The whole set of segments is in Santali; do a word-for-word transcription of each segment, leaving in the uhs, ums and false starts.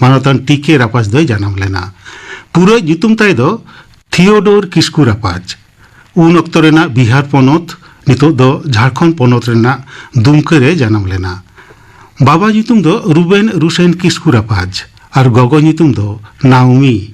ᱢᱟᱱᱚᱛᱟᱱ ᱴᱤ ᱠᱮ ᱨᱟᱯᱟᱡᱽ ᱫᱚᱭ ᱡᱟᱱᱟᱢ ᱞᱮᱱᱟ᱾ ᱯᱩᱨᱟᱹ ᱧᱩᱛᱩᱢ ᱛᱟᱭ ᱫᱚ ᱛᱷᱤᱭᱳᱰᱳᱨ ᱠᱤᱥᱠᱩ ᱨᱟᱯᱟᱡᱽ᱾ ᱩᱱ ᱚᱠᱛᱚ ᱨᱮᱱᱟᱜ ᱵᱤᱦᱟᱨ ᱯᱚᱱᱚᱛ, ᱱᱤᱛᱚᱜ ᱫᱚ ᱡᱷᱟᱲᱠᱷᱚᱸᱰ ᱯᱚᱱᱚᱛ ᱨᱮᱱᱟᱜ ᱫᱩᱢᱠᱟᱹ ᱨᱮ ᱡᱟᱱᱟᱢ ᱞᱮᱱᱟ᱾ ᱵᱟᱵᱟ ᱧᱩᱛᱩᱢ ᱫᱚ ᱨᱩᱵᱮᱱ ᱨᱩᱥᱮᱱ ᱠᱤᱥᱠᱩ ᱨᱟᱯᱟᱡᱽ ᱟᱨ ᱜᱚᱜᱚ ᱧᱩᱛᱩᱢ ᱫᱚ ᱱᱟᱣᱢᱤ᱾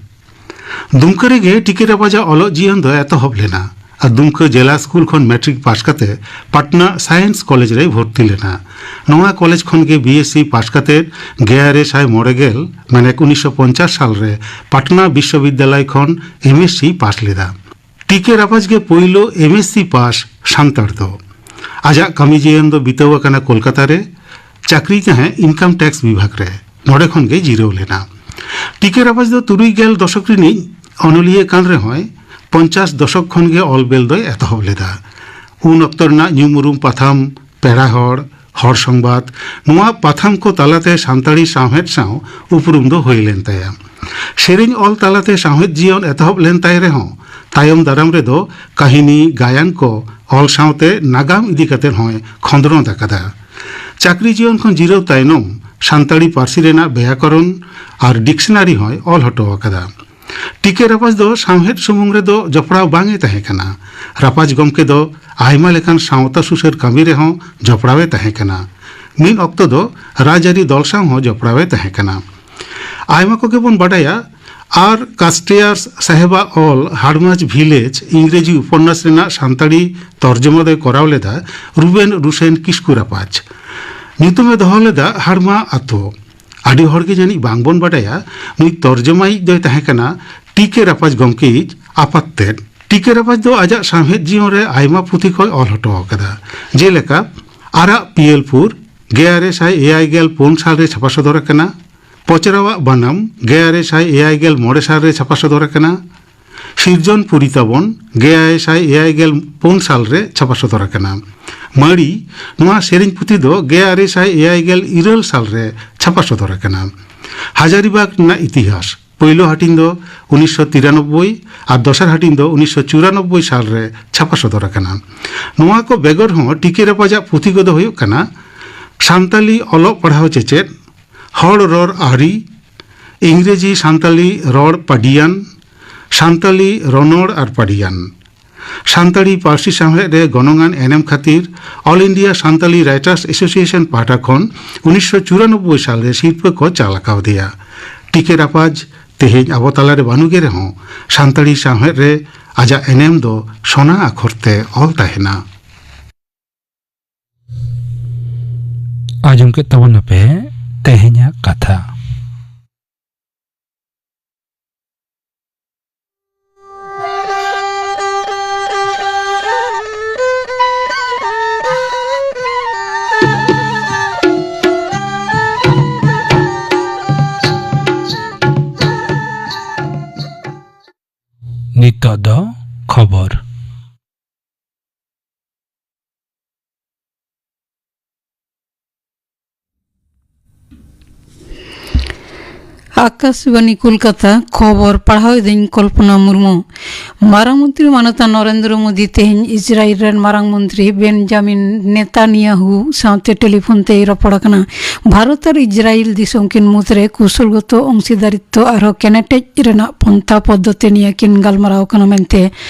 ᱫᱩᱢᱠᱟᱹ ᱨᱮᱜᱮ ᱴᱤ ᱠᱮ ᱨᱟᱯᱟᱡᱟᱜ ᱚᱞᱚᱜ ᱡᱤᱭᱚᱱ ᱫᱚ ᱮᱛᱚᱦᱚᱵ ᱞᱮᱱᱟ ᱟᱨ ᱫᱩᱢᱠᱟᱹ ᱡᱮᱞᱟ ᱥᱠᱩᱞ ᱠᱷᱚᱱ ᱢᱮᱴᱨᱤᱠ ᱯᱟᱥ ᱠᱟᱛᱮ ᱯᱟᱴᱱᱟ ᱥᱟᱭᱮᱱᱥ ᱠᱚᱞᱮᱡᱽ ᱨᱮᱭ ᱵᱷᱚᱨᱛᱤ ᱞᱮᱱᱟ᱾ ᱱᱚᱣᱟ ᱠᱚᱞᱮᱡᱽ ᱠᱷᱚᱱ ᱜᱮ ᱵᱤ ᱮᱥ ᱥᱤ ᱯᱟᱥ ᱠᱟᱛᱮ ᱜᱮᱞ ᱟᱨᱮ ᱥᱟᱭ ᱢᱚᱬᱮ ᱜᱮᱞ, ᱢᱟᱱᱮ ᱩᱱᱤᱥᱥᱚ ᱯᱚᱧᱪᱟᱥ ᱥᱟᱞ ᱨᱮ ᱯᱟᱴᱱᱟ ᱵᱤᱥᱥᱚᱵᱤᱫᱽᱫᱟᱞᱚᱭ ᱠᱷᱚᱱ ᱮᱢ ᱮᱥ ᱥᱤ ᱯᱟᱥ ᱞᱮᱫᱟ᱾ ᱴᱤ ᱠᱮ ᱨᱟᱯᱟᱡᱽ ᱜᱮ ᱯᱳᱭᱞᱳ ᱮᱢ ᱮᱥ ᱥᱤ ᱯᱟᱥ ᱥᱟᱱᱛᱟᱲ ᱫᱚ᱾ ᱟᱡᱟᱜ ᱠᱟᱹᱢᱤ ᱡᱤᱭᱚᱱ ᱫᱚ ᱵᱤᱛᱟᱹᱣ ᱟᱠᱟᱱᱟ ᱠᱳᱞᱠᱟᱛᱟ ᱨᱮ, ᱪᱟᱹᱠᱨᱤ ᱛᱟᱦᱮᱸ ᱤᱱᱠᱟᱢ ᱴᱮᱠᱥ ᱵᱤᱵᱷᱟᱜᱽ ᱨᱮ᱾ ᱱᱚᱰᱮ ᱠᱷᱚᱱ ᱜᱮ ᱡᱤᱨᱟᱹᱣ ᱞᱮᱱᱟ᱾ ᱴᱤ ᱠᱮ ᱨᱟᱯᱟᱡᱽ ᱫᱚ ᱛᱩᱨᱩᱭ ᱜᱮᱞ ᱫᱚᱥᱚᱠ ᱨᱤᱱᱤᱡ ᱚᱱᱚᱞᱤᱭᱟᱹ ᱠᱟᱱ ᱨᱮᱦᱚᱸᱭ, ᱯᱚᱧᱪᱟᱥ ᱫᱚᱥᱚᱠ ᱠᱷᱚᱱ ᱜᱮ ᱚᱞ ᱵᱮᱞ ᱫᱚᱭ ᱮᱛᱚᱦᱚᱵ ᱞᱮᱫᱟ᱾ ᱩᱱ ᱚᱠᱛᱚ ᱨᱮᱱᱟᱜ ᱧᱩᱢ ᱩᱨᱩᱢ ᱯᱟᱛᱷᱟᱢ ᱯᱮᱲᱟ ᱦᱚᱲ, ᱦᱚᱲ ᱥᱚᱝᱵᱟᱫ, ᱱᱚᱣᱟ ᱯᱟᱛᱷᱟᱢ ᱠᱚ ᱛᱟᱞᱟᱛᱮ ᱥᱟᱱᱛᱟᱲᱤ ᱥᱟᱶᱦᱮᱫ ᱥᱟᱶ ᱩᱯᱨᱩᱢ ᱫᱚ ᱦᱩᱭ ᱞᱮᱱ ᱛᱟᱭᱟ᱾ ᱥᱮᱨᱮᱧ ᱚᱞ ᱛᱟᱞᱟᱛᱮ ᱥᱟᱶᱦᱮᱫ ᱡᱤᱭᱚᱱ ᱮᱛᱚᱦᱚᱵ ᱞᱮᱱ ᱛᱟᱭ ᱨᱮᱦᱚᱸ, ᱛᱟᱭᱚᱢ ᱫᱟᱨᱟᱢ ᱨᱮᱫᱚ ᱠᱟᱹᱦᱱᱤ, ᱜᱟᱭᱟᱱ ᱠᱚ ᱚᱞ ᱥᱟᱶᱛᱮ ᱱᱟᱜᱟᱢ ᱤᱫᱤ ᱠᱟᱛᱮ ᱦᱚᱸᱭ ᱠᱷᱚᱸᱫᱽᱨᱚᱸᱫ ᱟᱠᱟᱫᱟ᱾ ᱪᱟᱹᱠᱨᱤ ᱡᱤᱭᱚᱱ ᱠᱷᱚᱱ ᱡᱤᱨᱟᱹᱣ ᱛᱟᱭᱱᱚᱢ ᱥᱟᱱᱛᱟᱲᱤ ᱯᱟᱹᱨᱥᱤ ᱨᱮᱱᱟᱜ ᱵᱮᱭᱟᱠᱚᱨᱚᱱ ᱟᱨ ᱰᱤᱠᱥᱱᱟᱨᱤ ᱦᱚᱸᱭ ᱚᱞ ᱦᱚᱴᱚ ᱟᱠᱟᱫᱟ᱾ ᱴᱤ ᱠᱮ ᱨᱟᱯᱟᱡᱽ ᱫᱚ ᱥᱟᱶᱦᱮᱫ ᱥᱩᱢᱩᱝ ᱨᱮᱫᱚ ᱡᱚᱯᱲᱟᱣ ᱵᱟᱝ ᱮ ᱛᱟᱦᱮᱸ ᱠᱟᱱᱟ᱾ ᱨᱟᱯᱟᱡᱽ ᱜᱚᱢᱠᱮ ᱫᱚ ᱟᱭᱢᱟ ᱞᱮᱠᱟᱱ ᱥᱟᱶᱛᱟ ᱥᱩᱥᱟᱹᱨ ᱠᱟᱹᱢᱤ ᱨᱮᱦᱚᱸ ᱡᱚᱯᱲᱟᱣ ᱮ ᱛᱟᱦᱮᱸ ᱠᱟᱱᱟ᱾ ᱢᱤᱫ ᱚᱠᱛᱚ ᱫᱚ ᱨᱟᱡᱽᱟᱹᱨᱤ ᱫᱚᱞ ᱥᱟᱶ ᱦᱚᱸ ᱡᱚᱯᱲᱟᱣ ᱮ ᱛᱟᱦᱮᱸ ᱠᱟᱱᱟ᱾ ᱟᱭᱢᱟ ᱠᱚᱜᱮ ᱵᱚᱱ ᱵᱟᱰᱟᱭᱟ, ᱟᱨ ᱠᱟᱥᱴᱤᱭᱟᱨ ᱥᱟᱦᱮᱵᱟᱜ ᱚᱞ ᱦᱟᱲᱢᱟᱡᱽ ᱵᱷᱤᱞᱮᱡᱽ ᱤᱝᱨᱮᱡᱤ ᱩᱯᱚᱱᱱᱟᱥ ᱨᱮᱱᱟᱜ ᱥᱟᱱᱛᱟᱲᱤ ᱛᱚᱨᱡᱚᱢᱟ ᱫᱚᱭ ᱠᱚᱨᱟᱣ ᱞᱮᱫᱟ ᱨᱩᱵᱮᱱ ᱨᱩᱥᱮᱱ ᱠᱤᱥᱠᱩ ᱨᱟᱯᱟᱡᱽ᱾ ᱧᱩᱛᱩᱢ ᱮ ᱫᱚᱦᱚ ᱞᱮᱫᱟ ᱦᱟᱲᱢᱟ ᱟᱛᱳ᱾ ᱟᱹᱰᱤ ᱦᱚᱲ ᱜᱮ ᱡᱟᱹᱱᱤᱡ ᱵᱟᱝ ᱵᱚᱱ ᱵᱟᱰᱟᱭᱟ, ᱱᱩᱭ ᱛᱚᱨᱡᱚᱢᱟᱭᱤᱡ ᱫᱚᱭ ᱛᱟᱦᱮᱸ ᱠᱟᱱᱟ ᱴᱤ ᱠᱮ ᱨᱟᱯᱟᱡᱽ ᱜᱚᱢᱠᱮᱭᱤᱡ ᱟᱯᱟᱛ ᱛᱮᱫ᱾ ᱴᱤ ᱠᱮ ᱨᱟᱯᱟᱡᱽ ᱫᱚ ᱟᱡᱟᱜ ᱥᱟᱶᱦᱮᱫ ᱡᱤᱭᱚᱱ ᱨᱮ ᱟᱭᱢᱟ ᱯᱩᱛᱷᱤ ᱠᱚᱭ ᱚᱞ ᱦᱚᱴᱚ ᱟᱠᱟᱫᱟ, ᱡᱮᱞᱮᱠᱟ ᱟᱨᱟᱜ ᱯᱤᱭᱮᱞᱯᱩᱨ ᱜᱮᱞ ᱟᱨᱮ ᱥᱟᱭ ᱮᱭᱟᱭ ᱜᱮᱞ ᱯᱩᱱ ᱥᱟᱞ ᱨᱮ ᱪᱷᱟᱯᱟ ᱥᱚᱫᱚᱨ ᱟᱠᱟᱱᱟ, ᱯᱚᱪᱨᱟᱣᱟᱜ ᱵᱟᱱᱟᱢ ᱜᱮᱞ ᱟᱨᱮ ᱥᱟᱭ ᱮᱭᱟᱭ ᱜᱮᱞ ᱢᱚᱬᱮ ᱥᱟᱞ ᱨᱮ ᱪᱷᱟᱯᱟ ᱥᱚᱫᱚᱨ ᱟᱠᱟᱱᱟ, ᱥᱤᱨᱡᱚᱱ ᱯᱩᱨᱤ ᱛᱟᱵᱚᱱ ᱜᱮᱞ ᱟᱨᱮ ᱥᱟᱭ ᱮᱭᱟᱭ ᱜᱮᱞ ᱯᱩᱱ ᱥᱟᱞ ᱨᱮ ᱪᱷᱟᱯᱟ ᱥᱚᱫᱚᱨ ᱟᱠᱟᱱᱟ᱾ ᱢᱟᱹᱲᱤ, ᱱᱚᱣᱟ ᱥᱮᱨᱮᱧ ᱯᱩᱛᱷᱤ ᱫᱚ ᱜᱮᱞ ᱟᱨᱮ ᱥᱟᱭ ᱮᱭᱟᱭ ᱜᱮᱞ ᱤᱨᱟᱹᱞ ᱥᱟᱞ ᱨᱮ ᱪᱷᱟᱯᱟ ᱥᱚᱫᱚᱨ ᱟᱠᱟᱱᱟ᱾ ᱦᱟᱡᱟᱨᱤᱵᱟᱜᱽ ᱨᱮᱱᱟᱜ ᱤᱛᱤᱦᱟᱥ, ᱯᱳᱭᱞᱳ ᱦᱟᱹᱴᱤᱧ ᱫᱚ ᱩᱱᱤᱥᱥᱚ ᱛᱤᱨᱟᱱᱚᱵᱵᱳᱭ ᱟᱨ ᱫᱚᱥᱟᱨ ᱦᱟᱹᱴᱤᱧ ᱫᱚ ᱩᱱᱤᱥᱥᱚ ᱪᱩᱨᱟᱱᱚᱵᱵᱳᱭ ᱥᱟᱞ ᱨᱮ ᱪᱷᱟᱯᱟ ᱥᱚᱫᱚᱨ ᱟᱠᱟᱱᱟ᱾ ᱱᱚᱣᱟ ᱠᱚ ᱵᱮᱜᱚᱨ ᱦᱚᱸ ᱴᱤ ᱠᱮ ᱨᱟᱯᱟᱡᱟᱜ ᱯᱩᱛᱷᱤ ᱠᱚᱫᱚ ᱦᱩᱭᱩᱜ ᱠᱟᱱᱟ ᱥᱟᱱᱛᱟᱞᱤ ᱚᱞᱚᱜ ᱯᱟᱲᱦᱟᱣ ᱪᱮᱪᱮᱫ, ᱦᱚᱲ ᱨᱚᱲ ᱟᱹᱨᱤ, ᱤᱝᱨᱮᱡᱤ ᱥᱟᱱᱛᱟᱞᱤ ᱨᱚᱲ ᱯᱟᱹᱰᱤᱭᱟᱱ, ᱥᱟᱱᱛᱟᱞᱤ ᱨᱚᱱᱚᱲ ᱟᱨ ᱯᱟᱹᱰᱤᱭᱟᱱ᱾ ᱥᱟᱱᱛᱟᱲᱤ ᱯᱟᱹᱨᱥᱤ ᱥᱟᱶᱦᱮᱫ ᱨᱮ ᱜᱚᱱᱚᱝᱟᱱ ᱮᱱᱮᱢ ᱠᱷᱟᱹᱛᱤᱨ All India Santali Writers Association ᱯᱟᱦᱴᱟ ᱠᱷᱚᱱ ᱩᱱᱤᱥᱥᱚ ᱪᱩᱨᱟᱱᱚᱵᱵᱳᱭ ᱥᱟᱞ ᱨᱮ ᱥᱤᱨᱯᱟᱹ ᱠᱚ ᱪᱟᱞ ᱟᱠᱟᱣᱫᱮᱭᱟ᱾ ᱴᱤᱠᱮ ᱨᱟᱯᱟᱡᱽ ᱛᱮᱦᱮᱧ ᱟᱵᱚ ᱛᱟᱞᱟᱨᱮ ᱵᱟᱹᱱᱩᱜ ᱮ ᱨᱮᱦᱚᱸ, ᱥᱟᱱᱛᱟᱲᱤ ᱥᱟᱶᱦᱮᱫ ᱨᱮ ᱟᱡᱟᱜ ᱮᱱᱮᱢ ᱫᱚ ᱥᱚᱱᱟ ᱟᱠᱷᱚᱨ ᱛᱮ ᱚᱞ ᱛᱟᱦᱮᱱᱟ᱾ ᱟᱸᱡᱚᱢ ᱠᱮᱫ ᱛᱟᱵᱚᱱᱟᱯᱮ ᱛᱮᱦᱮᱧᱟᱜ ᱠᱟᱛᱷᱟ᱾ ᱱᱤᱛᱚᱜ ᱫᱚ ᱠᱷᱚᱵᱚᱨ᱾ ᱟᱠᱟᱥᱵᱟᱱᱤ ᱠᱳᱞᱠᱟᱛᱟ, ᱠᱷᱚᱵᱚᱨ ᱯᱟᱲᱦᱟᱣ ᱮᱫᱟᱹᱧ ᱠᱚᱞᱯᱚᱱᱟ ᱢᱩᱨᱢᱩ᱾ ᱢᱟᱨᱟᱝ ᱢᱚᱱᱛᱨᱤ ᱢᱟᱱᱚᱛᱟᱱ ᱱᱚᱨᱮᱱᱫᱨᱚ ᱢᱳᱫᱤ ᱛᱮᱦᱮᱧ ᱤᱥᱨᱟᱭᱮᱞ ᱨᱮᱱ ᱢᱟᱨᱟᱝ ᱢᱚᱱᱛᱨᱤ ᱵᱮᱱᱡᱟᱢᱤᱱ ᱱᱮᱛᱟᱱᱭᱟᱦᱩ ᱥᱟᱶᱛᱮ ᱴᱮᱞᱤᱯᱷᱳᱱ ᱛᱮᱭ ᱨᱚᱯᱚᱲ ᱟᱠᱟᱱᱟ᱾ ᱵᱷᱟᱨᱚᱛ ᱟᱨ ᱤᱥᱨᱟᱭᱮᱞ ᱫᱤᱥᱚᱢ ᱠᱤᱱ ᱢᱩᱫᱽᱨᱮ ᱠᱩᱥᱚᱞᱜᱚᱛᱚ ᱚᱝᱥᱤᱫᱟᱨᱤᱛᱛᱚ ᱟᱨᱦᱚᱸ ᱠᱮᱱᱮᱴᱮᱡ ᱨᱮᱱᱟᱜ ᱯᱚᱱᱛᱷᱟ ᱯᱚᱫᱽᱫᱷᱚᱛᱤ ᱱᱤᱭᱮ ᱠᱤᱱ ᱜᱟᱞᱢᱟᱨᱟᱣ ᱠᱟᱱᱟ ᱢᱮᱱᱛᱮ